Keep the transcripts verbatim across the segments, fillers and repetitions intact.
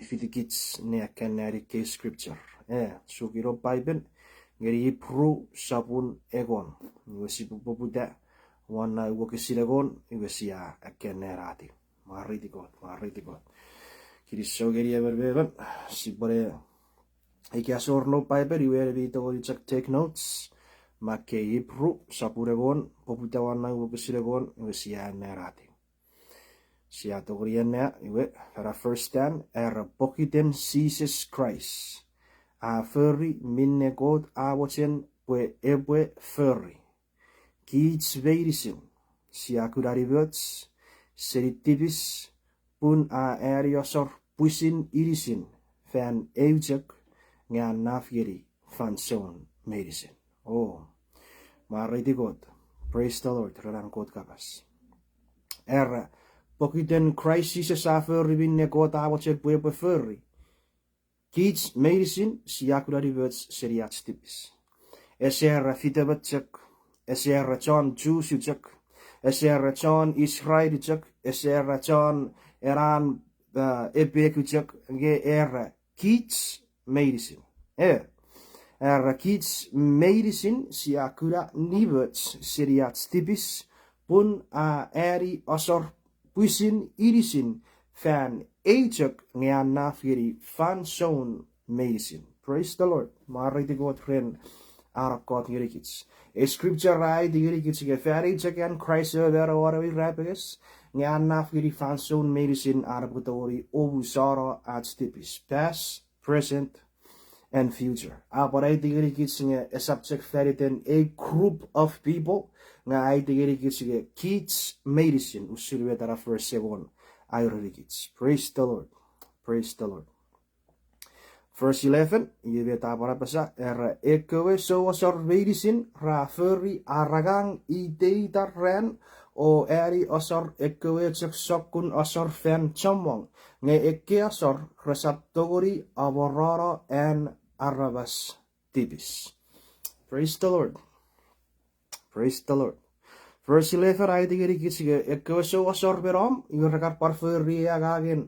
fitikich ne akkanneani ekkei scripture. E, sukino Paipen ngeni Ipru sopun engon. Iwe sipwe poputa won na wokisin engon, iwe sia akkanneanatiw. Mwareiti Kot, mwareiti Kot. Kinisou ngeni emon me emon, sipwene, ika esor noum Paipen, iwe en mi tongeni chok take notes, makkei Ipru sopun engon, poputa won na wokisin engon, iwe sia anneanatiw. Sia tongeni annea, iwe, era verse ten, era pokiten Jises Kraist a fori minne Kot a mochen pwe epwe fori, kich meinisin sia kuna nimoch seni tipis, pun a ani asor pwisin inisin fan eu chok, nge a naf ngeni fansoun meinisin. O, mwareiti Kot. Praise the Lord ren an Kot kapas. Era, pokiten Kraist Jises a fori minne Kot a mochen pwe epwe fori, kich meinisin sia kuna nimoch seni ach tipis. Ese era fitemon chok, ese era chon Jus chok, ese era chon Israel chok, ese era chon enan, a, epek chok, nge era kich meinisin. E, era kich meinisin sia kuna nimoch seni ach tipis, pun a ani asor pwisin inisin fan eu chok, nge a naf ngeni fansoun meinisin. Praise the Lord. Mwareiti Kot ren an kokkot ngenikich. E scripture a aiti ngenikich nge fan eu chok an Kraist ewe mano won ewe irapenges, nge a naf ngeni fansoun meinisin an epwe tongeni omusano ach tipis, past, present, and future. A pwan aiti ngenikich nge esap chok fan iten a group of people, nge a aiti ngenikich nge kich meinisin, usun met ena verse engon a erenikich. Praise the Lord. Praise the Lord. Verse eleven, iei met a pwan apasa, era, ekkewe souasor meinisin ra fori ar angang iteiten ran, o ani asor ekkewe chok sokkun asor fan chommong, nge ekkei asor resap tongeni amorano an aramas tipis. Praise the Lord. Praise the Lord. Verse eleven a aiti ngenikich nge ekkewe souasor me nom, iwe re kan pwan fori angangen,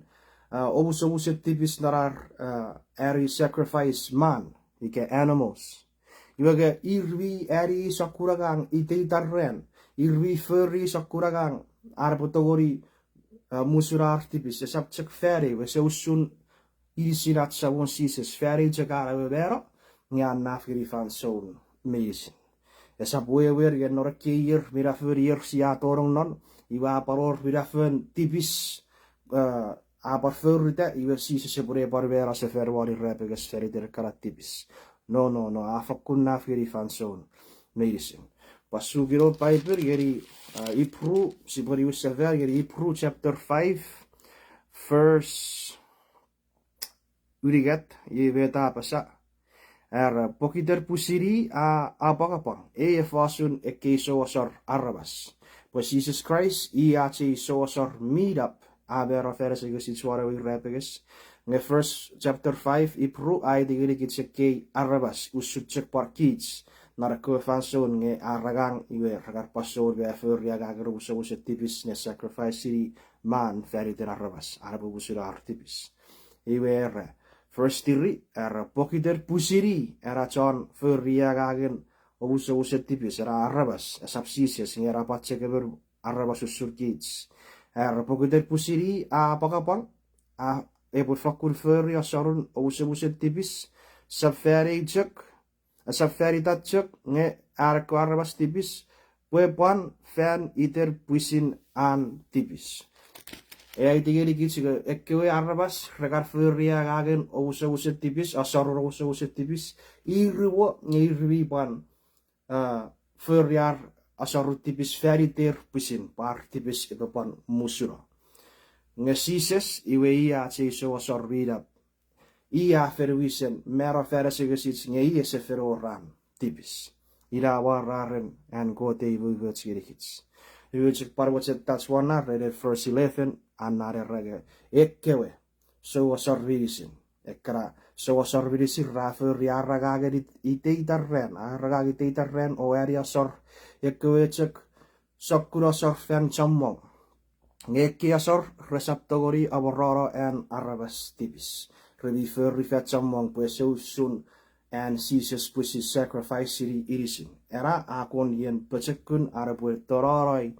a, omusomusen tipis non ar, a, ani sacrifice man, ika animals. Iwe nge ir mi ani sokkun angang iteiten ran, ir mi fori sokkun angang, ar epwe tongeni, a, musuno ar tipis, esap chok fan eu, ese usun inisin ach Samon Jises, fan eu chok an ewe mano, nge a naf ngeni fansoun meinisin. Esap wewen nge non ekkei ier, minafon ier sia tonong non, iwe a pwan wor minafon tipis, a, a pwan forita, iwe Jises epwene pwan mano sefan won irapenges fan iten ekkana tipis. No, no, no, a fakkun naf ngeni fansoun meinisin. Pwan sukino Paipen ngeni, a, Ipru, sipwe niwin sefan ngeni Ipru chapter five, verse unungat, iei met a apasa. Era, pokiten pwisin i a apwangapwang, ei a fosun ekkei souasor aramas. Pwe Jises Kraist i ach ei souasor mi nap, a mano fan asengesich won ewe irapenges. Nge verse chapter five, Ipru, a aiti ngenikich ekkei aramas, usun chok pwan kich, non ekkewe fansoun nge ar angang iwe re kan pwan soun me fori angangen omusomusen tipis ne sacrifice-ini man fan iten aramas, an epwe musuno ar tipis. Iwe era, verse three, era pokiten pwisin i ena chon fori angangen omusomusen tipis, ena aramas, esap Jises, nge ena pwan chok emon aramas usun kich. Era pokiten pwisin i a apwangapwang, a, epwe fakkun fori asorun omusomusen tipis, esap fan eu chok, esap fan itan chok, nge an ekkewe aramas tipis, pwe pwan fan iten pwisin an tipis. E aiti ngenikich nge ekkewe aramas re kan fori angangen omusomusen tipis, asorun omusomusen tipis, ir mo nge ir mi pwan, a, fori ar asorun tipis fan iter pwisin, pwe ar tipis epwe pwan musuno. Nge Jises, iwe i ach ei souasor mi nap. I a fen wisen mano fan asengesich nge i ese fen wor an tipis. Ina amwararen an Kot ei umoumoch ngenikich. Iwe chok pwan mochen touch won na ren verse eleven, an na era nge ekkewe souasor meinisin. Ekkana souasor meinisin ra fori ar angangen it-, iteiten ran, ar angang iteiten ran o ani asor ekkewe chok sokkun asor fan chommong. Nge ekkei asor resap tongeni amorono an aramas tipis. Re mi fori fan chommong pwe ese usun an Jises pwisin sacrifice-ini inisin. Ena a kon ien pochokun an epwe tononoi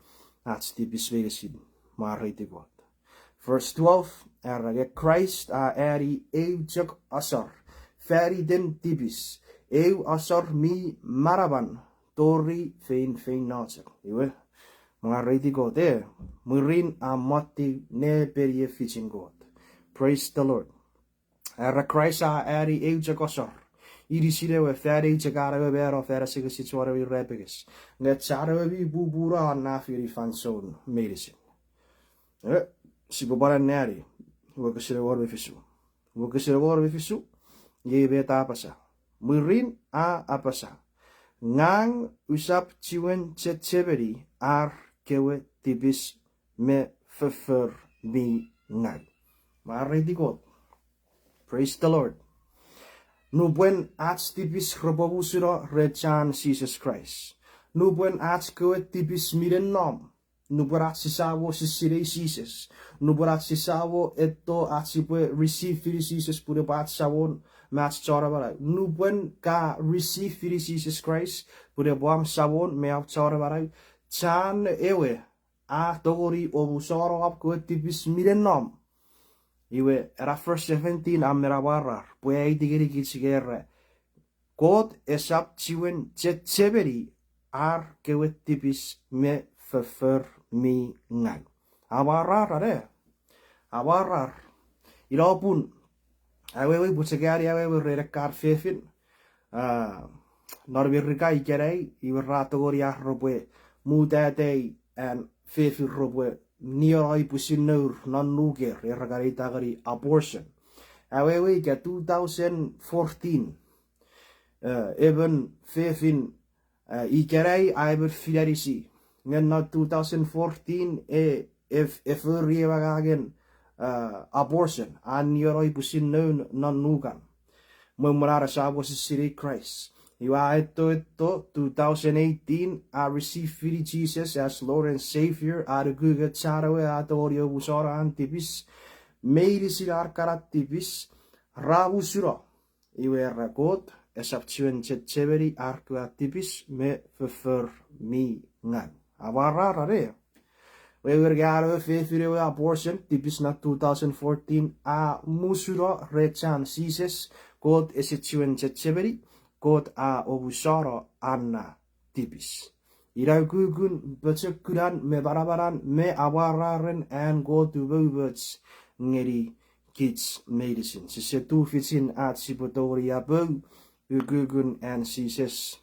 ach tipis meinisin. Mwareiti Kot. Verse twelve, era nge Kraist a ani eu chok asor fan iten tipis, eu asor mi manaman tori feinfeino chok. Iwe, mwareiti Kot, e, mwirin a mottiw ne penifichin Kot. Praise the Lord. Era Kraist a ani eu chok asor inisin ewe fan eu chok an ewe mano fan asengesich won ewe irapenges. Nge chan ewe mi pupuno a naf ngeni fansoun meinisin. E, sipwe pwan anneani wokisin engon me fisu. Wokisin engon me fisu, iei met a apasa. Mwirin a apasa, ngang usap chiwen chechemeni ar kewe tipis me foffor mi ngau. Mwareiti Kot. Praise the Lord. Nupwen ach tipis repwe musuno ren chan Jises Kraist. Nupwen ach kewe tipis mi nonnom. Nupwen ach sisamo sisinei Jises. Nupwen ach sisamo etto ach sipwe receive-ini Jises pun epwe ach Samon me ach Chon Amanau. Nupwen ka receive-ini Jises Kraist pun epwe om Samon me om Chon Amanau, chan ewe a tongeni omusano om kewe tipis mi nonnom. Iwe, ena verse seventeen a men amwarar pwe a aiti ngenikich nge era, Kot esap chiwen chechemeni ar kewe tipis me foffor mi ngau. Amwarar, are? Amwarar. Ina pun awewe pwe chok ani awewe ren ekkan fefin, a, non Merika ikenai, iwe ra tongeni ar repwe mutata an fefin repwe nionoi pwisin nour non nuker, era kan eita ngeni abortion. Awewe ika two thousand fourteen, e, emon fefin, e, ikenai a emon fin anisi. Nge non two thousand fourteen e, e, e fori ewe angangen, e, abortion, an nionoi pwisin noun non nukan. Mwen mwen an esamo sisinei Kraist. Iwe a etto etto, two thousand eighteen, a receive-ini Jises as Lord and Savior, a nuku nge chan ewe a tongeni omusano an tipis, meinisin ar kana tipis, ra musuno. Iwe era Kot esap chiwen chechemeni ar kewe tipis me foffor mi ngau. Amwarar, are? Wewen nge an ewe fefin ewe abortion tipis non two thousand fourteen a musuno ren chan Jises, Kot ese chiwen chechemeni, Kot a omusano an na tipis. Ina ukukun pochokunan me manamanan me amwararen an Kot umoumoch ngeni kich meinisin. Sise tufichin ach sipwe tongeni apou ukukun an Jises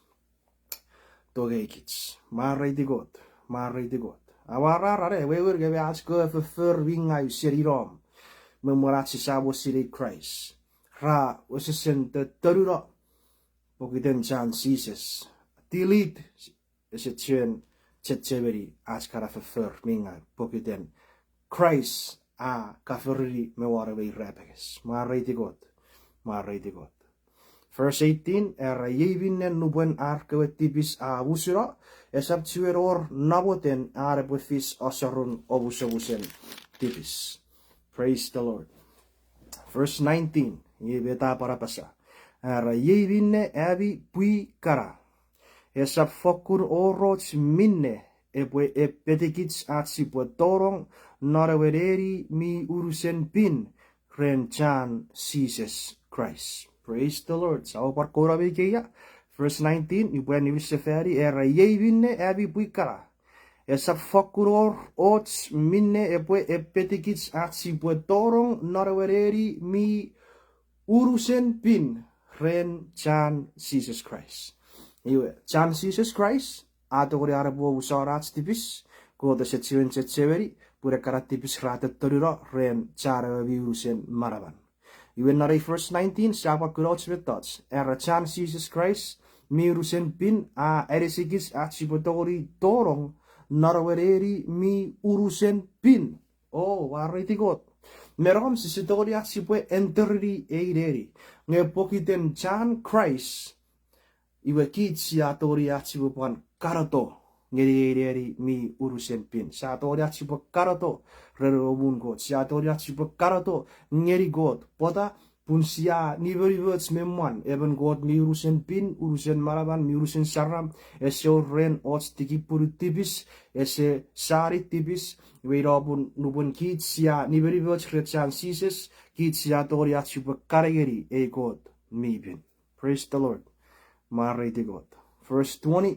tongei kich. Mwareiti Kot, mwareiti Kot. Amwarar, are? Wewen nge me ach kewe foffor mi ngau seni nom, me mwen ach sisamo sinei Kraist, ra wesewesen tottonuno pokiten chan Jises. Delete, ese chiwen chechemeni ach kana foffor mi ngau pokiten Kraist a kaforini me won ewe irapenges. Mwareiti Kot, mwareiti Kot. Verse eighteen, era iei minne nupwen ar kewe tipis a musuno, esap chiwen wor namoten an epwe fis asorun omusomusen tipis. Praise the Lord. Verse nineteen, iei met a pwan apasa. Era iei minne ami pwi kana, esap fokkun wor och minne epwe epetikich ach sipwe tonong non ewe neni mi unusen pin ren chan Jises Kraist. Praise the Lord. Sa pwan kouno me ikeia. Verse nineteen, upwe niwinsefani, era iei minne ami pwi kana, esap fokkun wor och minne epwe epetikich ach sipwe tonong non ewe neni mi unusen pin ren chan Jises Kraist. Iwe, chan Jises Kraist a tongeni an epwe omusano ach tipis, Kot ese chiwen chechemeni, pun ekkana tipis ra tottonuno ren chan ewe mi unusen manaman. Iwe non ei verse nineteen, sia pwan kuna och mettoch. Era chan Jises Kraist mi unusen pin a anisikich ach sipwe tongeni tonong non ewe neni mi unusen pin. O, mwareiti Kot. Me nom sise tongeni ach sipwe enter-ini ei neni. Nge pokiten chan Kraist, iwe kich sia tongeni ach sipwe pwan kanato ngeni ei neni mi unusen pin. Sia tongeni ach sipwe kaneto ren ewe muun Kot. Sia tongeni ach sipwe kaneto ngeni Kot. Pwata? Pun sia nimenimoch me mwan. Emon Kot mi unusen pin, unusen manaman, mi unusen saram, ese wor ren och tikipwunu tipis, ese sani tipis, iwe ina pun nupwen kich sia nimenimoch ren chan Jises, kich sia tongeni ach sipwe kan ngeni ei Kot mi pin. Praise the Lord. Mwareiti Kot. Verse twenty.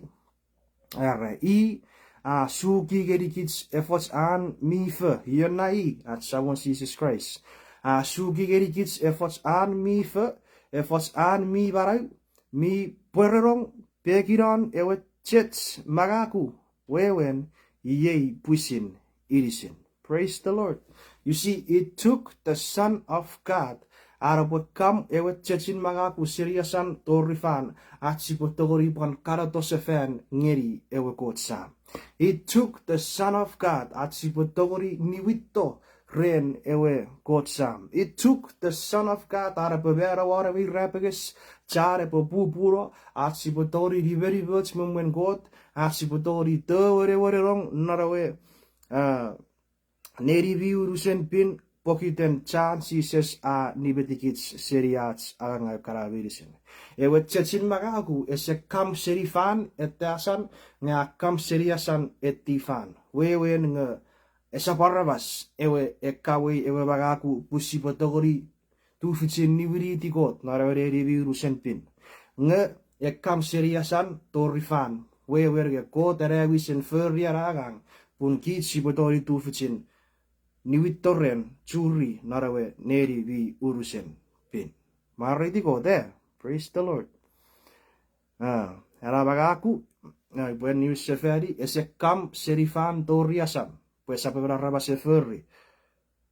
Era, i a suki ngenikich efoch an mi fo, ion na i, ach Samon Jises Kraist. A suki ngenikich efoch an mi fo, efoch an mi manau, mi pwerenong pekinon ewe chech mangaku, wewen iei pwisin inisin. Praise the Lord. You see, it took the Son of God an epwe kam ewe chechin mangaku seni asan tori fan ach sipwe tongeni pwan kaneto sefan ngeni ewe Kot Sam. It took the Son of God ach sipwe tongeni niwinto ren ewe Kot Sam. It took the Son of God an epwe mano won ewe irapenges, chan epwe pupuno, ach sipwe tongeni nimenimoch me mwen Kot, ach sipwe tongeni towene wenenong non ewe, a, neni mi unusen pin, pokiten chan Jises a nimetikich seni ach angang kana meinisin. Ewe chechin mangaku ese kam seni fan ete asan, nge a kam seni asan eti fan. Wewen nge esap aramas ewe e kawei ewe mangaku pwe sipwe tongeni tufichin niwiniti Kot non ewe neni mi unusen pin. Nge e kam seni asan tori fan. Wewen nge Kot ena wisen fori ena angang pun kich sipwe tongeni tufichin niwinto ren, churi non ewe neni mi unusen pin. Mwareiti Kot, e? Praise the Lord. A, ena mangaku, a, upwe niwinsefanni, ese kam seni fan tori asan, pwe esap emon aramas e fori.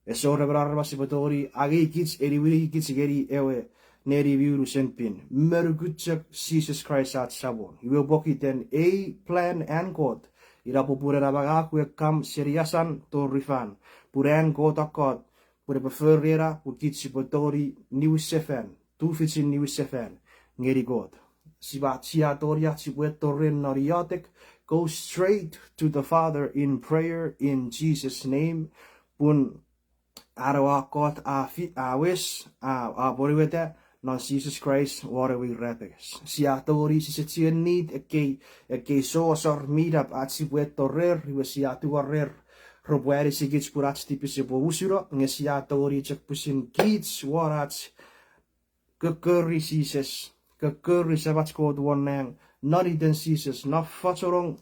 Ese wor emon aramas epwe tongeni angei kich, e niwini kich ngeni ewe neni mi unusen pin. Me nukun chok Jises Kraist ach Samon. Iwe pokiten ei plan an Kot, ina popun ena mangaku e kam seni asan tori fan. Pun an Kot a Kot, pun epwe fori ena pun kich sipwe tongeni niwinsefan, tufichin niwinsefan ngeni Kot. Sipwe, sia tongeni ach sipwe eto ren non iotek, go straight to the Father in prayer in Jesus' name. Pun an ewe Kot a fi-, a wes, a, a pwonueta non Jises Kraist won ewe irapenges. Sia tongeni, sise chiwen need ekkei, ekkei souasor mi nap ach sipwe eto rer, iwe sia tungor rer repwe anisikich pun ach tipis epwe musuno, nge sia tongeni chok pwisin kich won ach kokkori Jises, kokkori Samach Kot won nang, non iten Jises, no fochonong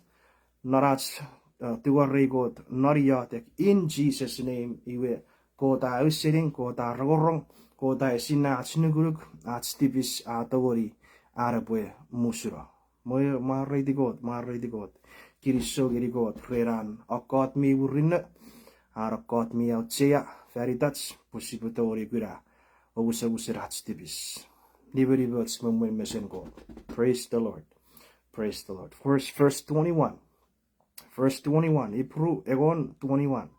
non ach, a, tungorei Kot non iotek in Jesus' name, iwe Kot a ausening, Kot a rongorong, Kot a esinna ach nukunuk, ach tipis a tongeni an epwe musuno. Mwe-, mwareiti Kot, mwareiti Kot. Kinisou ngeni Kot ren an kokkot mi murinno, an kokkot mi auchea fan itach pwe sipwe tongeni kuna omusomusen ach tipis, nimenimoch me mwen mesen Kot. Praise the Lord. Praise the Lord. Verse, verse twenty-one. Verse twenty-one, Ipru engon twenty-one.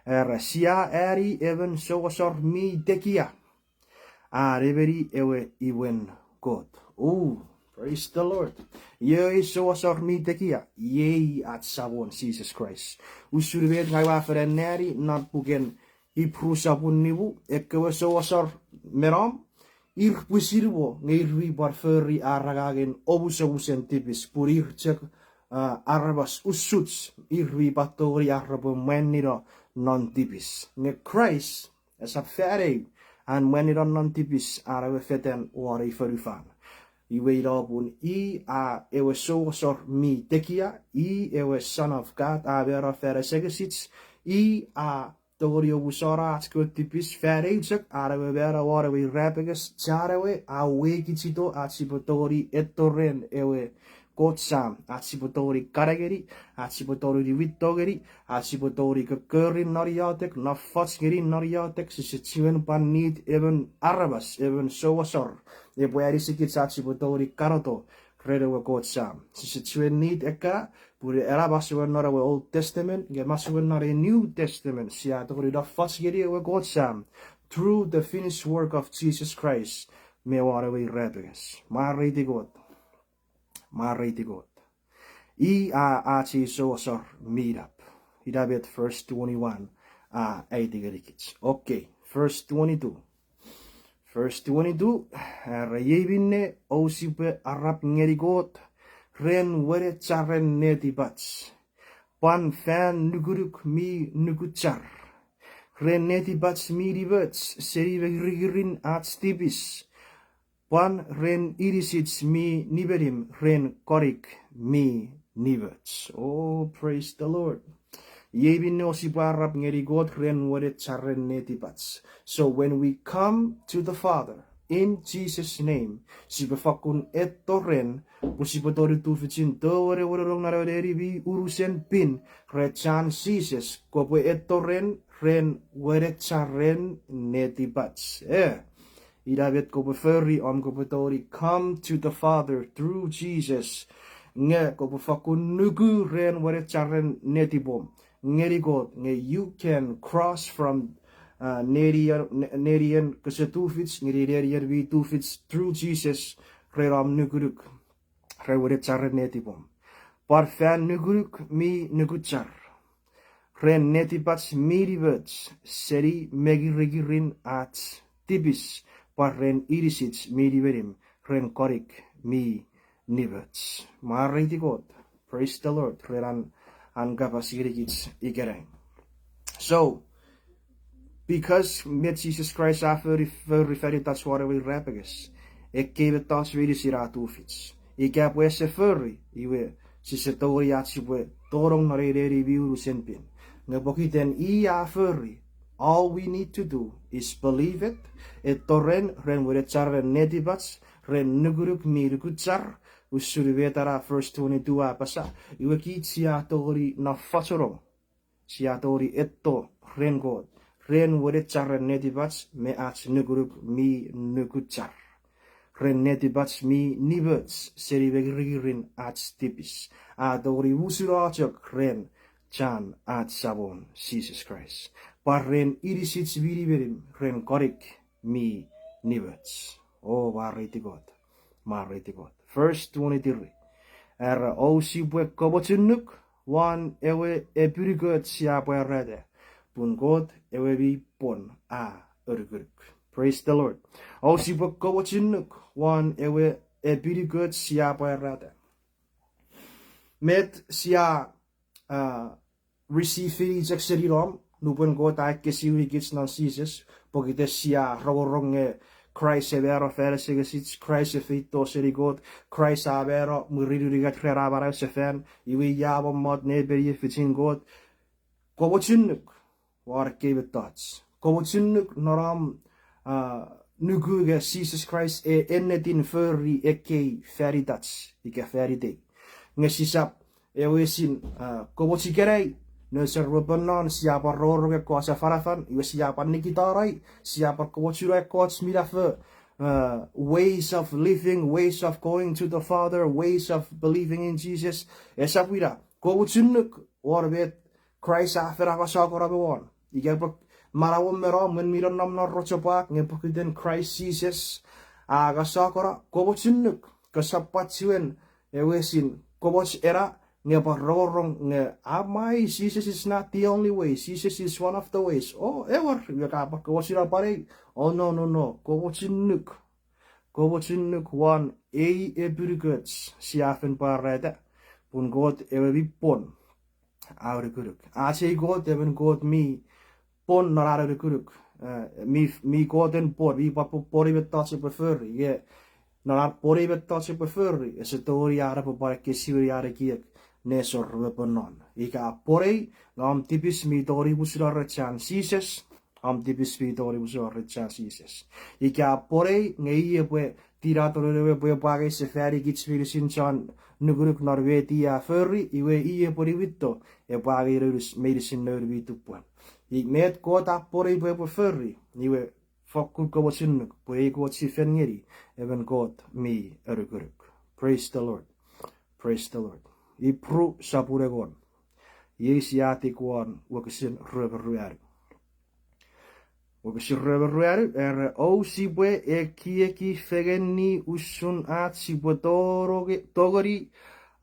Era, sia ani emon souasor mi tekia, a nemeni ewe imwen Kot. Ooh, praise the Lord. Iei souasor mi tekia, iei ach Samon Jises Kraist. Usun met ngang ua fen anneani non puken Ipru sopun nimu, ekkewe souasor me nom, ir pwisin mo nge ir mi pwan fori ar angangen omusomusen tipis pun ir chok, a, aramas usuch, ir mi pwan tongeni ar repwe mwanino non tipis. Nge Kraist esap fan eu an mwanino non tipis an ewe fetan won ei fonufan. Iwe ina popun i a ewe souasor mi tekia, i ewe Son of God a mano fan asengesich, i a tongeni omusano ach kewe tipis fan eu chok an ewe mano won ewe irapenges, chan ewe a wekichito ach sipwe tongeni eto ren ewe Kot Sam, ach sipwe tongeni kan ngeni, ach sipwe tongeni niwinto ngeni, ach sipwe tongeni kokkori non iotek, no foch ngeni non iotek, sise chiwen pwan need emon aramas, emon souasor epwe anisikich ach sipwe tongeni kaneto ren ewe Kot Sam. Sise chiwen need ekka, pun ena masouen non ewe Old Testament, nge masouen non ewe New Testament, sia tongeni no foch ngeni ewe Kot Sam through the finished work of Jesus Christ me won ewe irapenges. Mwareiti Kot. Mwareiti Kot. I a ach ei souasor mi nap. Ina met verse twenty-one a aiti ngenikich. Okay, verse twenty-two. Verse twenty-two, era, iei minne ousipwe arap ngeni Kot ren wenecharen netipach, pwan fan nukunuk mi nukuchar, ren netipach mi nimoch seni mengiringirin ach tipis, pwan ren inisich mi nimenim ren konik mi nimoch. Oh, praise the Lord. Iei minne ousipwe arap ngeni Kot ren wenecharen netipach. So when we come to the Father in Jesus' name, sipwe fakkun etto ren, pwe sipwe tongeni tufichin towene wenenong non ewe neni mi unusen pin, ren chan Jises, kopwe etto ren, ren wenecharen netipach. Eh, ina met kopwe fori om kopwe tongeni come to the Father through Jesus. Nge kopwe fakkun nuku ren wenecharen netipom ngeni Kot, nge you can cross from, uh, nenien, ne-, nenien kese tufich ngeni nenien mi tufich through Jesus, ren om nukunuk ren wenecharen netipom, pwan fan nukunuk mi nukuchar, ren netipach mi nimoch seni mengiringirin ach tipis, pwan ren inisich mi nimenim ren konik mi nimoch. Mwareiti Kot. Praise the Lord ren an, an kapas ngenikich ikenai. So, because met Jises Kraist a fori, fori fan itach won ewe irapenges, ekkei mettoch meinisin a tufich. Ika pwe ese fori, iwe sise tongeni ach sipwe tonong non ei neni mi unusen pin. Nge pokiten i a fori, all we need to do is believe it, etto ren, ren wenecharen netipach, ren nukunuk mi nukuchar, usun met ena verse twenty-two a apasa, iwe kich sia tongeni nafasonong, sia tongeni etto ren Kot ren wenecharen netipach me ach nukunuk mi nukuchar, ren netipach mi nimoch seni mengiringirin ach tipis, a tongeni musuno chok ren chan ach Samon Jises Kraist, pwan ren inisich mi nimenim ren konik mi nimoch. O, mwareiti Kot. Mwareiti Kot. Verse twenty-three. Era, ousipwe komochunuk won ewe epinukunuk sia pwarata, pun Kot ewe mi pwon a anukunuk. Praise the Lord. Ousipwe komochunuk won ewe epinukunuk sia pwarata. Met sia, uh, receive-ini chok seni nom, nupwen Kot a ekkesiwini kich non Jises, pokiten sia rongorong nge Kraist a mano fan asengesich, Kraist a feito seni Kot, Kraist a mano mwirin unungat ran a manausefan, iwe a mommot nepeniefichin Kot. Komochunuk won ekkei mettoch. Komochunuk non om, uh, nuku nge Jises Kraist e ennetin fori ekkei fan itach ika fan itei. Nge sisap ewe esin, uh, komoch ikenai, nouch we pwon non, sia pwan rongorong ekkoch afanafan, iwe sia pwan nikitanai, sia pwan komochuno ekkoch minafo, uh, ways of living, ways of going to the Father, ways of believing in Jesus. Esap ina, komochunuk won met Kraist a fen angasakano me won. Ika pwe manauom me nom mwen mi nonnom non rochopwak nge pokiten Kraist Jises a angasakano, komochunuk, kosap pwan chiwen ewe esin komoch ena, nge pwan rongorong nge, ah, my, Jesus is not the only way. Jesus is one of the ways. O, ewer, iwe ka pwan komochuno pwan ei. O, no, no, no. Komochunuk. Komochunuk won ei epinukunuk sia fen pwarata, pun Kot ewe mi pwon a anukunuk. Ach ei Kot emon Kot mi pwon non an anukunuk. Eh, mi, mi Kot en pwon, mi pwan pwon, pwon mettoch epwe fori. Nge non an pwon mettoch epwe fori, ese tongeni an epwe pwan ekkesiwini an ekiek nesor me pwon non. Ika a pwon nge om tipis mi tongeni musuno ren chan Jises, om tipis mi tongeni musuno ren chan Jises. Ika a pwon nge i epwe tinato Noun we pwe epwe angei sefani kich meinisin chon nukunuk non met i a fori, iwe i epwe niwinto, epwe angei meinisin Noun mi tupwen. I met Kot a pwon pwe epwe fori, iwe fokkun komochunuk pwe ei Kot si fen ngeni emon Kot mi anukunuk. Praise the Lord. Praise the Lord. Ipru sopun engon. Iei sia tik won wokisin rue me ruanu. Wokisin rue me ruanu, era, ousipwe ekieki fengeni usun ach sipwe tongeni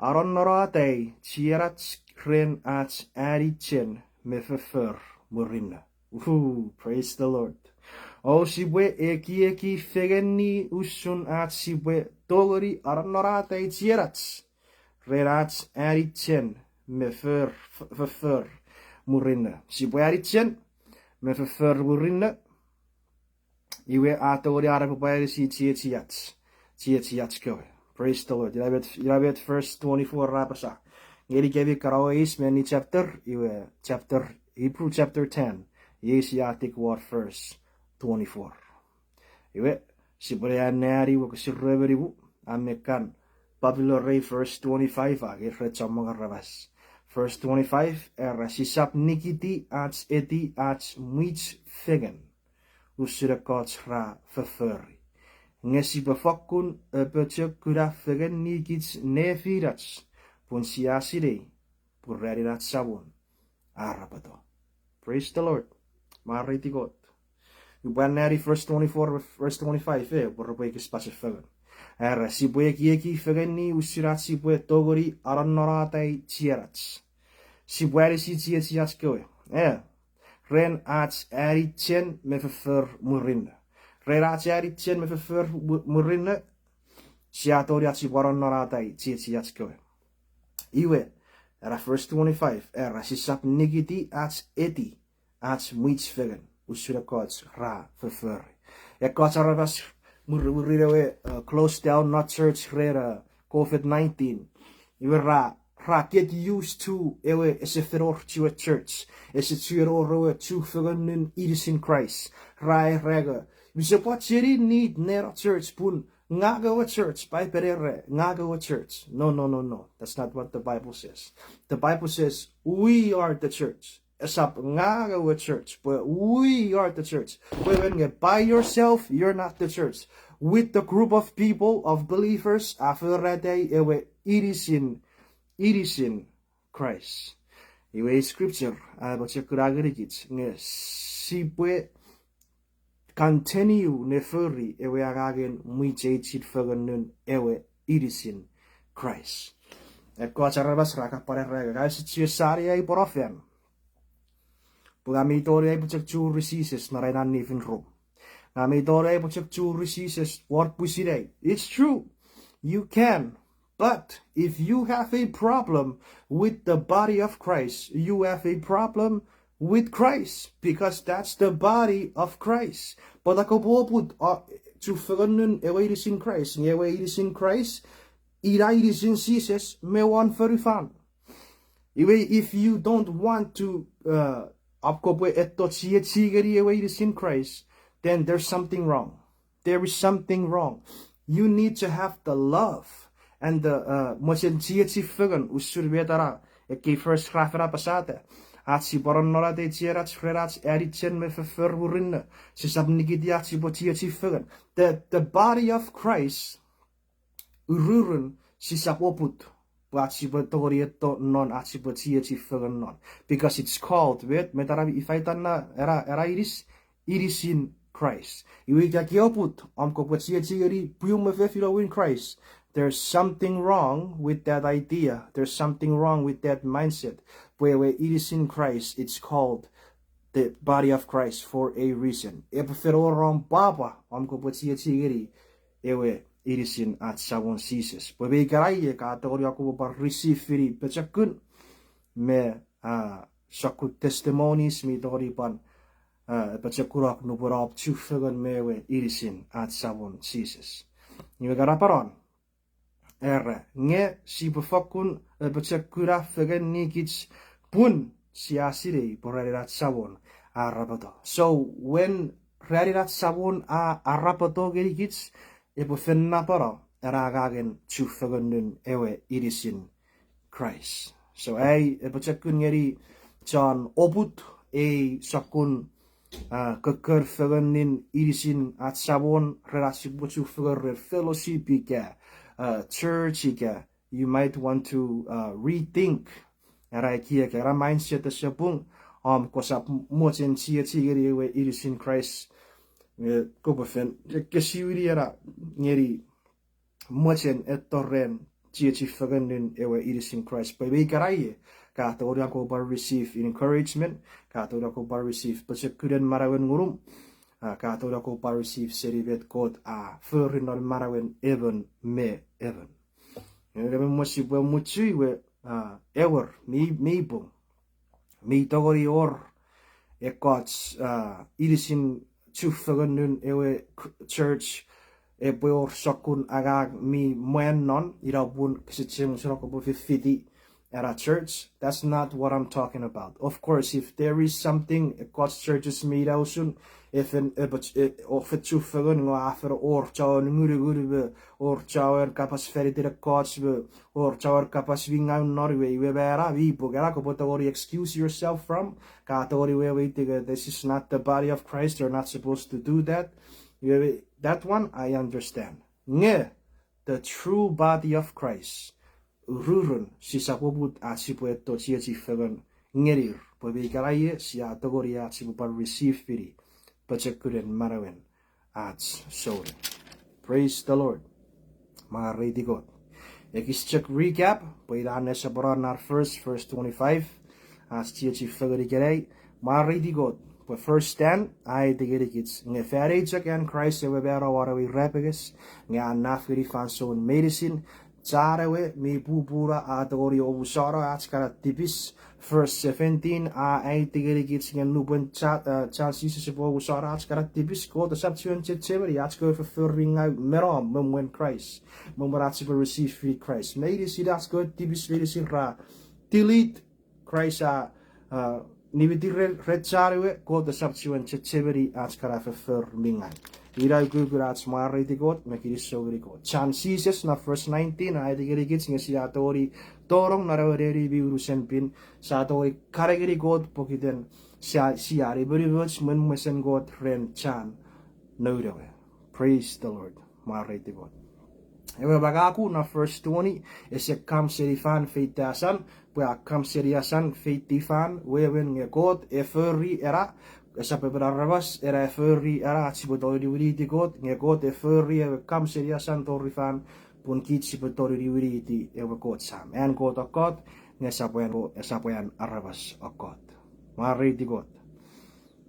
anonnonatai chienach ren ach anichen me foffor murinno. Ooh, praise the Lord. O sipwe ekieki fengeni usun ach sipwe tongeni anonnonatai chienach ren ach anichen me foffor murinno. Sipwe anichen me foffor murinno. Iwe a tongeni an epwe pwan anisi chiechiach, chiechiach kewe. Praise the Lord. Ina met, ina met verse twenty-four ra apasa. Ngenikemi kana eis meni chapter, iwe chapter, Hebrew chapter ten. Iei sia tik won verse twenty-four. Iwe, sipwe ne anneani wokisin rue me nimu, a me kan popular rei verse twenty-five a, nge re chommong aramas. Verse twenty-five, era sisap nikiti ach eti ach mwich fengen usun ekkoch ra fofori. Nge sipwe fokkun apochokuna fengeni kich nefinach, pun sia sinei pwe ranin ach Samon a arapoto. Praise the Lord. Mwareiti Kot. Upwe anneani verse twenty-four, verse twenty-five, e, pwe repwe ekis pachefengen. Era, sipwe ekieki fengeni usun ach sipwe tongeni anonnonatai chienach. Sipwe anisi chiechiach kewe. E, ren ach anichen me foffor murinno. Ren ach anichen me foffor mu-, murinno, sia tongeni ach sipwe anonnonatai chiechiach kewe. Iwe, era verse twenty-five, era sisap nikiti ach eti ach mwich fengen usun ekkoch ra fofori. Ekkoch aramas mwiri-, mwirin ewe, uh, close down non church ren, uh, covid nineteen. Iwe ra, ra get used to ewe ese fen wor chuen church. Ese chuen wor ewe chufengenun inisin Kraist. Ra era nge, use pwan cheni need neno church pun ngang ewe church, Paipen era, ngang ewe church. No, no, no, no. That's not what the Bible says. The Bible says, we are the church. Esap ngang ewe church, pwe we are the church. Pwe wen nge by yourself, you're not the church. With the group of people, of believers, a forata ewe inisin, inisin Christ. Iwe scripture, a apochokuna ngenikich, nge sipwe continue ne fori ewe angangen mwicheichin fengenun ewe inisin Christ. Ekkoch aramas ra kan pwan era nge, ngang use chuen sani ai pworafen. Pwe ngang mi tongeni aipwe chok churi Jises non ai nifin rum. Ngang mi tongeni aipwe chok churi Jises won pwisin ai. It's true. You can. But if you have a problem with the body of Christ, you have a problem with Christ, because that's the body of Christ. Pwata kopwe oput, uh, chufengenun ewe inisin Christ, nge ewe inisin Christ, ina inisin Jises me won fonufan. Iwe, if you don't want to, uh, ap kopwe etto chiechi ngeni ewe inisin Christ, then there's something wrong. There is something wrong. You need to have the love and the, uh, mochen chiechi fengen usun met ena ekkei verse ra fen apasata. Ach sipwe anonnonatai chienach ren ach anichen me foffor murinno. Sisap nikiti ach sipwe chiechi fengen. The, the body of Christ, ururun sisap oput pwe ach sipwe tongeni etto non ach sipwe chiechi fengen non. Because it's called, met, met ena ifa itan ena, ena inis, inisin Christ. Iwe ika ke oput om kopwe chiechi ngeni pwium me fefinom in Christ, there's something wrong with that idea. There's something wrong with that mindset. Pwe ewe inisin Christ, it's called the body of Christ for a reason. Epwe fen wor om pwapwa om kopwe chiechi ngeni ewe inisin ach Samon Jises. Pwe me ikenai ka tongeni om kopwe pwan receive-ini pochokun me, ah, sokkun testimonies mi tongeni pwan, ah, pochokunok nupwen om chufengen me ewe inisin ach Samon Jises. Iwe kana panon, era, nge sipwe fokkun, eh, apochokuna fengeni kich pun sia sinei pwe ranin ach Samon a arapoto. So, when ranin ach Samon a arapoto ngenikich, epwe fen napeno ena angangen chufengenun ewe inisin Christ. So, ai apochokun ngeni chon oput ei sokkun, ah, kokkon fengenin inisin ach Samon ren ach sipwe chufengen ren fellowship ika, ah, church ika, you might want to, uh, rethink ena ekiek, ena mindset ese pung, om kosap mochen chiechi ngeni ewe inisin Christ, eh, kopwe fen ekkesiwini ena ngeni mochen etto ren chiechi fengen nun ewe inisin Kraist. Pwe me ikana ie, ka tongeni akkom pwan receive encouragement, ka tongeni akkom pwan receive pochokunen manauen ngunum, a, ka tongeni akkom pwan receive seni met Kot a fori non manauen emon me emon. Ewe me mwen sipwe muchu iwe, a, ewer, mi, mi pung. Mi tongeni wor ekkoch, a, inisin chufengen nun ewe church, epwe wor sokkun angang mi mwan non, ina pun kese chemseno kopwe fifiti ena church. That's not what I'm talking about. Of course, if there is something, ekkoch churches mi ina usun, efen, epoch-, e, o fen chufengen nge a fen wor chouen ngunungun me wor chouen kapas fan iten ekkoch me wor chouen kapas mi ngaw non, iwe, iwe mena mi pung, ena kopwe tongeni excuse yourself from, ka tongeni weweiti nge this is not the body of Christ, they're not supposed to do that. Iwe, that one I understand. Nge, the true body of Christ, ururun sisap oput ach sipwe etto chiechi fengen ngenir, pwe me ikana ie sia tongeni ach sipwe pwan receive-ini pochokunen manauen ach souneng. Praise the Lord. Mwareiti Kot. Ekis chok recap, pwe ina ne soponon non first, verse twenty-five, ach chiechi fengen ikenai. Mwareiti Kot, pwe verse ten a aiti ngenikich, nge fan eu chok an Kraist ewe mano won ewe irapenges, nge a naf ngeni fansoun meinisin, chan ewe mi pupunu a tongeni omusano ach kana tipis. Verse seventeen a aiti ngenikich nge nupwen cha-, a, chan Jises epwe omusano ach kana tipis, Kot esap chiwen chechemeni ach kewe foffor mi ngaw me nom me mwen Kraist, me mwen ach sipwe receive-ini Kraist. Meinisin ach kewe tipis meinisin ra delete, Kraist a, a, nimeti ren, ren chan ewe, Kot esap chiwen chechemeni ach kana foffor mi ngaw. Ina ukukun ach mwareiti Kot me kinisou ngeni Kot. Chan Jises non verse nineteen a aiti ngenikich nge sia tongeni tonong non ewe neni mi unusen pin, sia tongeni kan ngeni Kot pokiten sia, sia nimenimoch mwen mesen Kot ren chan noun ewe. Praise the Lord. Mwareiti Kot. Ewe mangaku non verse twenty, ese kam seni fan feita asan, pwe a kam seni asan feiti fan, wewen nge Kot e fori ena, esap emon aramas ena e fori ena ach sipwe tongeni winiti Kot, nge Kot e fori ewe kam seni asan tori fan, pun kich sipwe tongeni niwiniti ewe Kot Sam. An Kot kokkot, nge esap an, esap an aramas kokkot. Mwareiti Kot.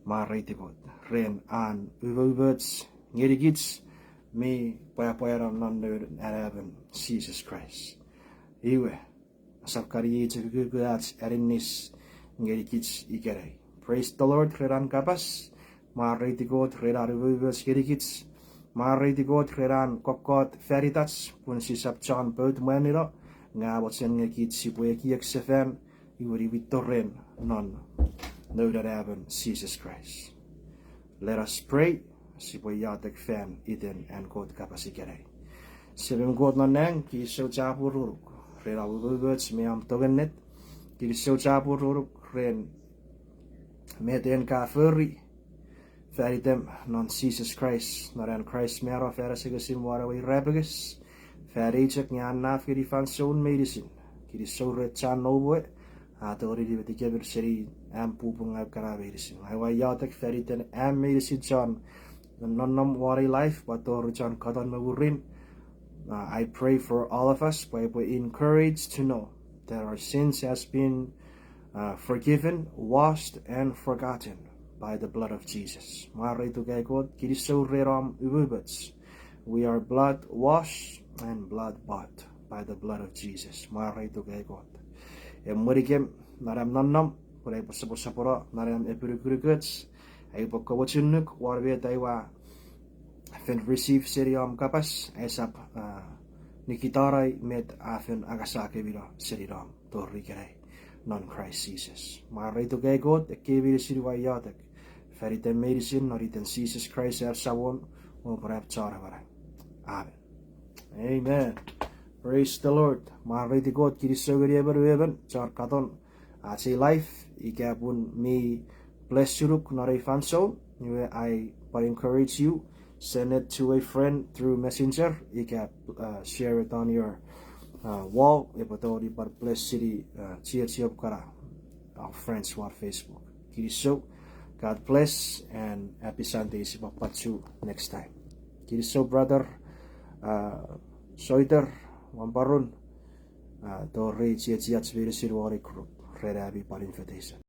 Mwareiti Kot ren an umoumoch ngenikich mi pwapwano non Noun Anaemon Jises Kraist. Iwe, esap kan iei chok ukukun ach aninnis ngenikich ikenai. Praise the Lord ren an kapas. Mwareiti Kot ren an umoumoch ngenikich. Mwareiti Kot ren an kokkot fan itach, pun sisap chon pout mwanino, nge a mochen nge kich sipwe ekiek sefan, iwe niwinto ren non Noun Anaemon Jises Kraist. Let us pray, sipwe iotek fan iten an Kot kapas ikenai. Semem Kot non nang, kinisou chapur ngonuk ren om umoumoch me om tong ennet. Kinisou chapur ngonuk ren met en ka fori fan item non Jises Kraist, non an Kraist mano fan asengesin won ewe irapenges, fan eu chok nge a naf ngeni fansoun meinisin. Kinisou ren chan noum we, a tongeni nimeti kemir seni am pupungau kana meinisin. Ngang ua iotek fan iten am meinisin chon nonnom won ei life, pwan tori chon katon me mwirin. Uh, I pray for all of us, pwe epwe encourage to know that our sins has been, uh, forgiven, washed, and forgotten by the blood of Jesus. Mwareituk ai Kot, kinisou ren om umoumoch. We are blood washed and blood bought by the blood of Jesus. Mwareituk ai Kot. Emwenikem non am nonnom, pwe aipwe soposopono non am epinukunukoch, aipwe komochunuk won met aua fen receive seni om kapas, aisap, uh, nikitano met a fen angasakemino seni nom tori ikenai non Kraist Jises. Mwareituk ai Kot, ekkei meinisin ua iotek fan iten meinisin non iten Jises Kraist am Samon, o pwarap chon amanau. Amen. Amen. Praise the Lord. Mwareiti Kot, kinisou ngeni emon me emon chon katon ach ei life, ika pun mi bless unuk non ei fansoun, iwe I but encourage you, send it to a friend through messenger, ika, uh, share it on your, uh, wall, epwe tongeni but bless seni, uh, chiechiom kana, our friends who are Facebook. Kinisou, God bless, and happy Sunday, sipwe pwan chu next time. Kinisou, brother, uh, Soiter, A, tori chiechiach meinisin won ei group ren ami pwan invitation.